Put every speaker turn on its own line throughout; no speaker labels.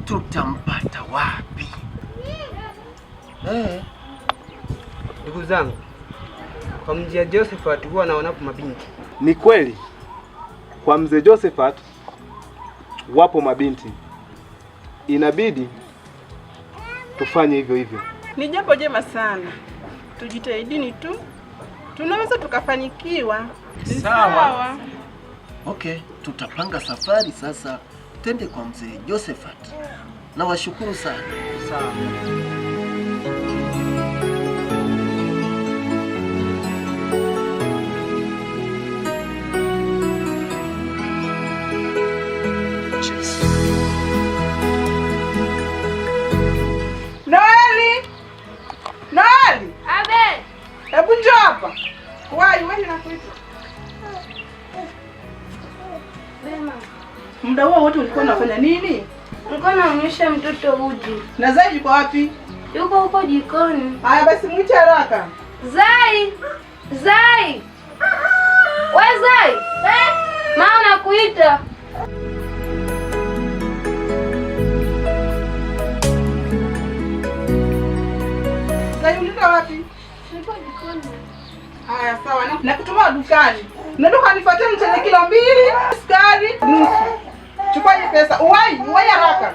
Tutampata wapi?
Ndugu zangu, kwa mzee Josephat huwa naonapo mabinti.
Ni kweli kwa mzee Josephat wapo mabinti, inabidi tufanye hivyo hivyo.
Ni jambo jema sana, tujitahidini tu, tunaweza tukafanikiwa.
Sawa. Okay, tutapanga safari sasa, twende kwa mzee Josephat. Nawashukuru sana.
Sawa.
Noeli! Noeli!
Abe!
Hebu njoo hapa. Wai, wewe nakuita. Muda huo wote ulikuwa unafanya nini?
Nilikuwa naonyesha mtoto uji.
Na Zai yuko wapi?
Yuko huko jikoni.
Haya basi mwite haraka.
Zai! Zai! We Zai! Eh? Mama nakuita.
Zai ulienda wapi?
Nilikuwa jikoni.
Haya sawa, nakutuma dukani. Nenda ukanifuatie mchele kilo 2, sukari nusu. Chukua hii pesa. Uwai, uwai haraka.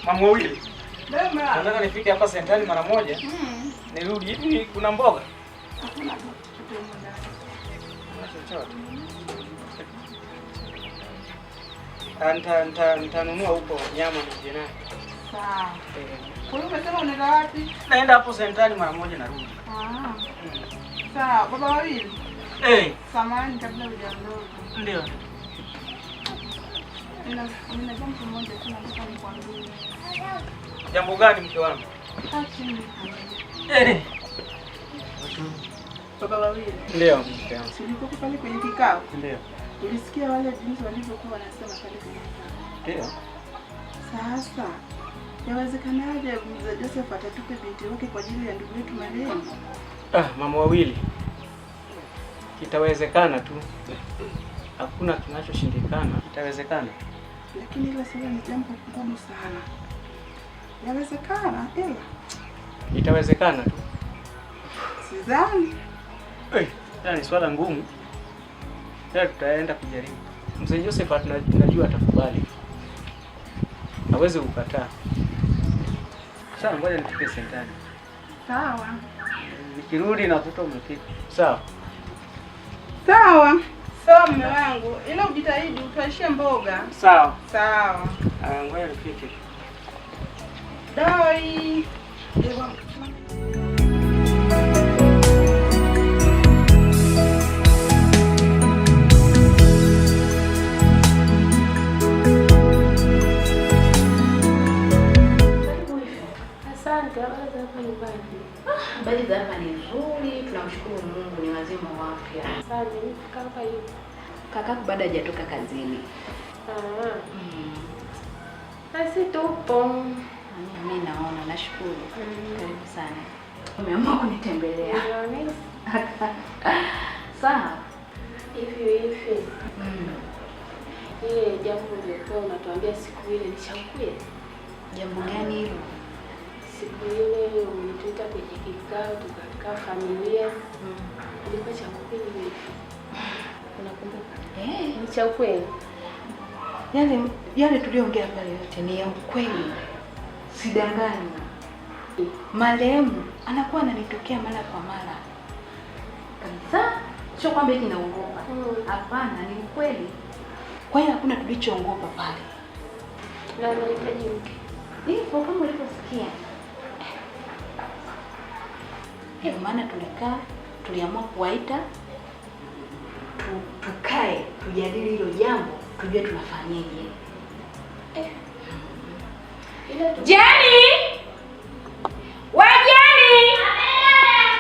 Mama wawili.
Bema.
Nataka nifike hapa sentali mara moja. Nirudi. Hivi kuna mboga?
Hakuna chochote humu ndani.
Hakuna chochote. Nitanunua huko nyama nije nayo.
Sawa. Kwa hiyo umesema unaenda wapi?
Naenda hapo sentali mara moja narudi.
Sawa, baba wawili.
Eh.
Samahani kabla hujaondoka.
Ndio.
Nina jambo moja tu nataka nikwambie.
Jambo gani mke wangu?
Kaa chini nikwambie. Baba wawili.
Ndio mke wangu.
Si ulikuwa pale kwenye kikao?
Ndio.
Ulisikia wale jinsi walivyokuwa wanasema pale kwenye kikao?
Ndio.
Sasa yawezekanaje mzee Joseph atatupe binti wake kwa ajili ya ndugu yetu marehemu?
Mama wawili. Kitawezekana tu. Hakuna kinachoshindikana, kitawezekana.
Lakini hilo sasa ni jambo gumu sana. Yawezekana ila
itawezekana tu.
Sidhani.
Ni swala ngumu. Ila tutaenda kujaribu. Mzee Joseph tunajua atakubali. Hawezi kukataa. Sawa, ngoja nifike sentani.
Sawa.
Nikirudi nakuta umefika. Sawa.
Sawa. Sawa mume wangu, ila ujitahidi utaishie mboga.
Sawa.
Sawa.
Ngoja nifike.
Doi.
Asante, habari za hapa nyumbani?
Habari za hapa ni nzuri, tunamshukuru Mungu ni wazima wa afya.
Asante, kaka yupo?
Kakaku bado hajatoka kazini.
Basi tupo.
Mimi naona nashukuru. Karibu sana. Umeamua kunitembelea.
Ndio.
Sawa.
Hivi hivi. Ile jambo ulikuwa unatuambia siku ile ni cha ukweli?
Jambo gani hilo?
Siku ile ulituita kwenye kikao tukakaa familia. Ilikuwa cha ukweli hivi. Unakumbuka? Ni cha ukweli.
Yale tuliongea pale yote ni ya ukweli. Sidanganyi. Marehemu anakuwa ananitokea mara kwa mara. Kabisa. Sio kwamba eti naogopa. Hapana, ni ukweli. Kwa hiyo hakuna tulichoongopa pale.
Na anahitaji mke.
Hivyo kama ulivyosikia. Ndio maana tuliamua kuwaita tukae tujadili hilo jambo, tujue tunafanyaje. Jenny! We Jenny!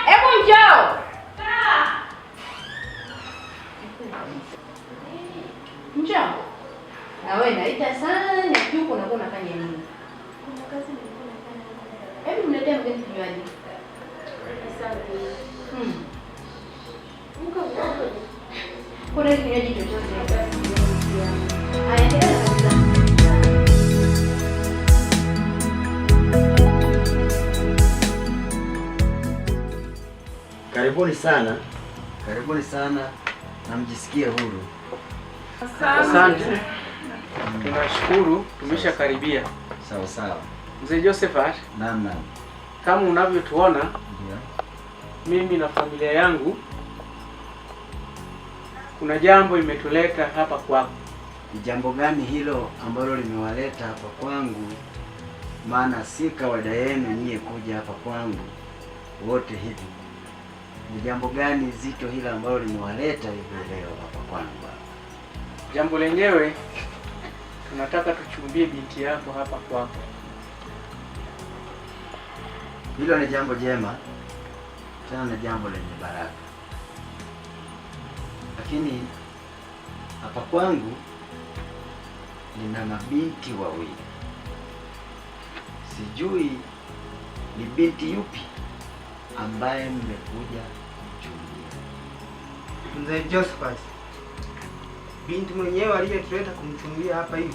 Hebu njoo. Njoo. Na wewe naita sana, huko unakuwa unafanya nini?
Kuna maradhi. Uko vizuri?
Kuna kinywaji chochote? Haya, endelea na kazi zako.
Karibuni sana, karibuni sana na mjisikie huru.
Asante. Tunashukuru tumeshakaribia.
Sawa sawa.
Mzee Josephat,
Naam, naam.
kama unavyotuona
Ndio.
mimi na familia yangu kuna jambo imetuleta hapa kwako.
Ni jambo gani hilo ambalo limewaleta hapa kwangu? Maana si kawaida yenu nyie kuja hapa kwangu wote hivi. Ni jambo gani zito hilo ambalo limewaleta hivi leo hapa kwangu?
Jambo lenyewe tunataka tuchumbie binti yako hapa kwako.
Hilo ni jambo jema, tena ni jambo lenye baraka, lakini hapa kwangu nina mabinti wawili, sijui ni binti yupi ambaye mmekuja kumchumbia.
Mzee Josephat, binti mwenyewe aliyetuleta kumchumbia hapa hivi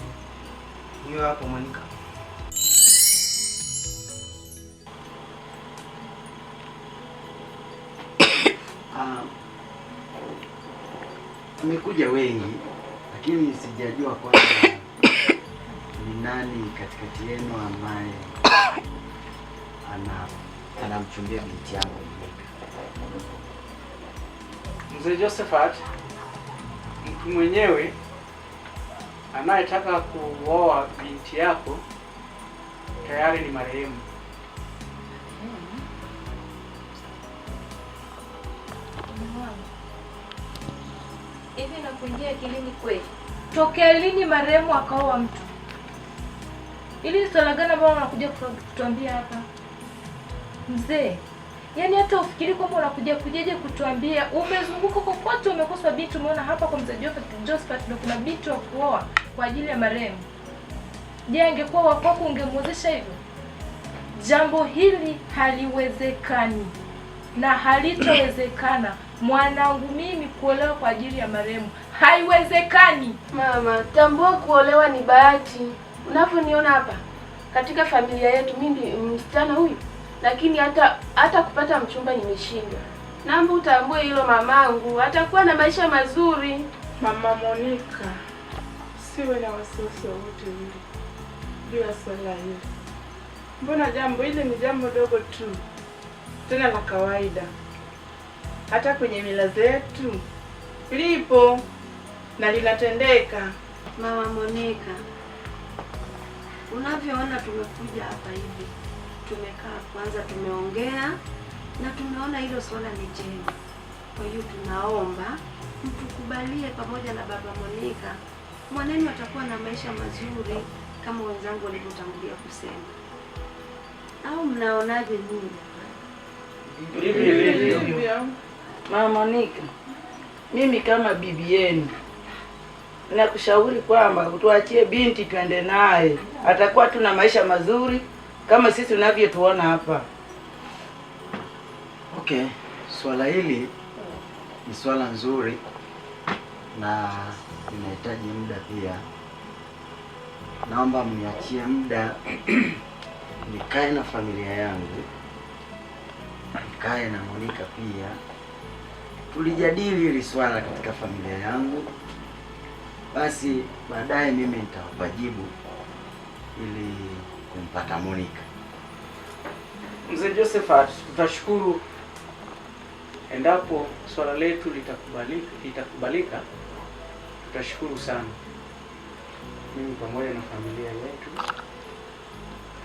huyo hapo Monica.
Mmekuja wengi, lakini sijajua kwamba ni nani katikati yenu ambaye anamchumbia binti yangu Monica.
Mzee Josephat, mtu mwenyewe anayetaka kuoa binti yako tayari ni marehemu.
Hivi nakuingia akilini kweli? Tokea lini marehemu akaoa mtu? Ili ni swala gani ambalo unakuja kutuambia hapa? Mzee, yaani hata ufikiri kwamba unakuja kujeje kutuambia? Umezunguka kokote umekosa binti, umeona hapa kwa mzee Josephat ndio kuna binti wa kuoa kwa ajili ya marehemu. Je, angekuwa wa kwako ungemwezesha hivyo? Jambo hili haliwezekani na halitowezekana. Mwanangu mimi kuolewa kwa ajili ya marehemu haiwezekani.
Mama, tambua kuolewa ni bahati. Unavyoniona hapa katika familia yetu, mimi ni msichana huyu, lakini hata kupata mchumba nimeshindwa. Naomba utambue hilo mamangu, atakuwa na maisha mazuri.
Mama Monica, siwe na wasiwasi wowote ule juu ya swala hili. Mbona jambo hili ni jambo dogo tu, tena la kawaida. Hata kwenye mila zetu lipo na linatendeka.
Mama Monica, unavyoona tumekuja hapa hivi, tumekaa kwanza, tumeongea na tumeona hilo swala ni jema. Kwa hiyo tunaomba mtukubalie pamoja na baba Monica, mwanenu atakuwa na maisha mazuri kama wenzangu walivyotangulia kusema. Au mnaonaje nyinyi jamani?
Mama Monica, mimi kama bibi yenu nakushauri kwamba utuachie binti tuende naye, atakuwa tuna maisha mazuri kama sisi tunavyotuona hapa.
Okay, swala hili ni swala nzuri na linahitaji muda pia. Naomba mniachie muda nikae na familia yangu, nikae na Monica pia, tulijadili hili swala katika familia yangu. Basi baadaye mimi nitawapa jibu ili kumpata Monica.
Mzee Josephat, tutashukuru endapo swala letu litakubalika, tutashukuru sana. Mimi pamoja na familia yetu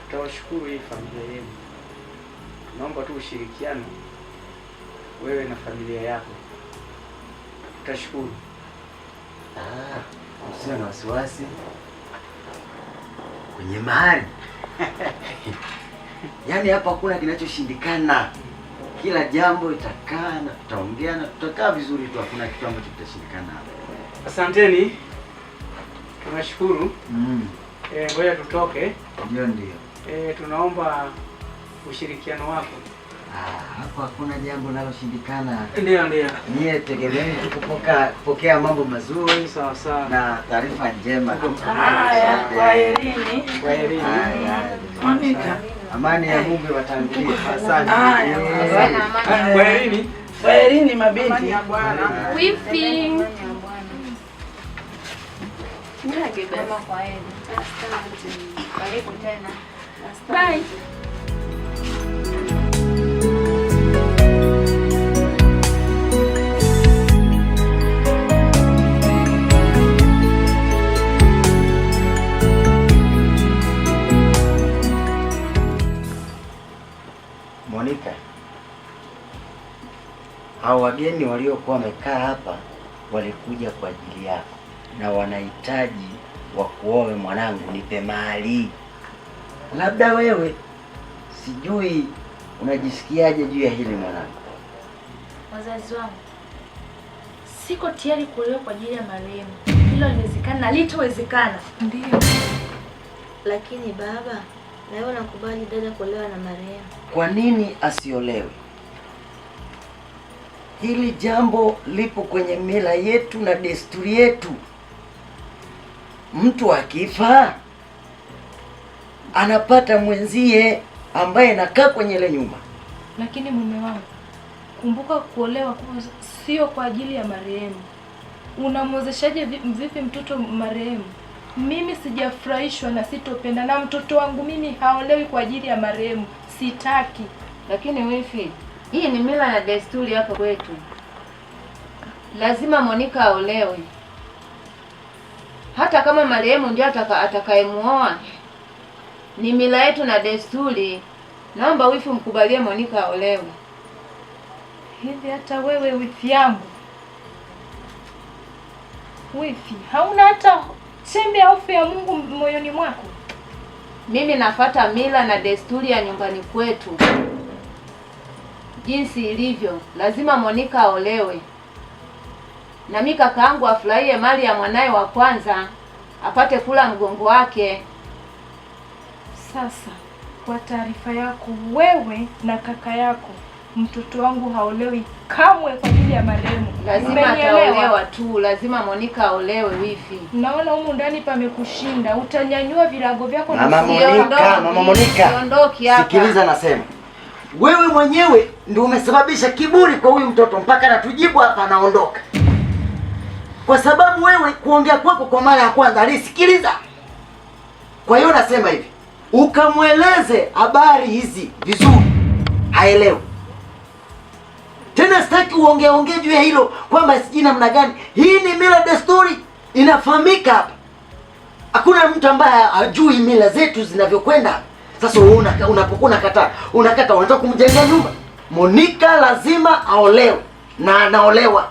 tutawashukuru hii familia yenu. Tunaomba tu ushirikiano wewe na familia yako, tutashukuru.
Usiwe na wasiwasi kwenye mahari. Yaani hapa hakuna kinachoshindikana. Kila jambo itakaa na tutaongea na tutakaa vizuri tu, hakuna kitu ambacho kitashindikana hapa.
Asanteni, tunashukuru. Ngoja tutoke.
Ndio, ndio.
Tunaomba ushirikiano wako.
Hapo hakuna jambo linaloshindikana.
Ndio, ndio.
Nyie tegemeeni tu kupokea mambo mazuri
sawa sawa
na taarifa njema.
Haya, kwaherini.
Kwaherini.
Monica.
Amani ya Mungu iwatangulie.
Asante.
Haya.
Kwaherini.
Kwaherini mabinti.
Wifi. Nage basi.
Kwaheri. Karibu tena.
Bye.
Monica, hao wageni waliokuwa wamekaa hapa walikuja kwa ajili yako na wanahitaji wakuoe mwanangu, nipe mali. Labda wewe, sijui unajisikiaje juu ya hili mwanangu?
Wazazi wangu, siko tayari kuolewa kwa ajili ya marehemu. Hilo haliwezekana na litowezekana.
Ndio.
Lakini baba, na wewe unakubali dada kuolewa na marehemu?
Kwa nini asiolewe? Hili jambo lipo kwenye mila yetu na desturi yetu. Mtu akifa anapata mwenzie ambaye anakaa kwenye ile nyumba.
Lakini mume wangu, kumbuka kuolewa sio kwa ajili ya marehemu. Unamwezeshaje vipi mtoto marehemu? Mimi sijafurahishwa na sitopenda, na mtoto wangu mimi haolewi kwa ajili ya marehemu. Sitaki.
Lakini wifi, hii ni mila na desturi hapa kwetu. Lazima Monica aolewe. Hata kama marehemu ndio atakayemuoa. Ni mila yetu na desturi. Naomba wifi mkubalie Monica aolewe.
Hivi hata wewe wifi yangu, wifi, hauna hata chembe ya hofu ya Mungu moyoni mwako?
Mimi nafata mila na desturi ya nyumbani kwetu. Jinsi ilivyo, lazima Monica aolewe. Na mimi kakaangu afurahie mali ya mwanae wa kwanza, apate kula mgongo wake.
Sasa, kwa taarifa yako wewe na kaka yako, mtoto wangu haolewi kamwe kwa ajili ya marehemu.
Lazima ataolewa tu, lazima Monica aolewe wifi.
Naona humu ndani pamekushinda. Utanyanyua virago vyako
na Mama Monica, Mama Monica.
Siondoki hapa.
Sikiliza nasema. Wewe mwenyewe ndio umesababisha kiburi kwa huyu mtoto mpaka anatujibu hapa anaondoka. Kwa sababu wewe kuongea kwako kwa mara ya kwanza alisikiliza. Kwa hiyo nasema hivi, ukamweleze habari hizi vizuri, haelewi. Tena sitaki uongee juu ya hilo kwamba sijui namna gani. Hii ni mila desturi inafahamika hapa. Hakuna mtu ambaye hajui mila zetu zinavyokwenda. Sasa unapokuwa unakataa unataka kumjengea nyumba. Monica lazima aolewe na anaolewa.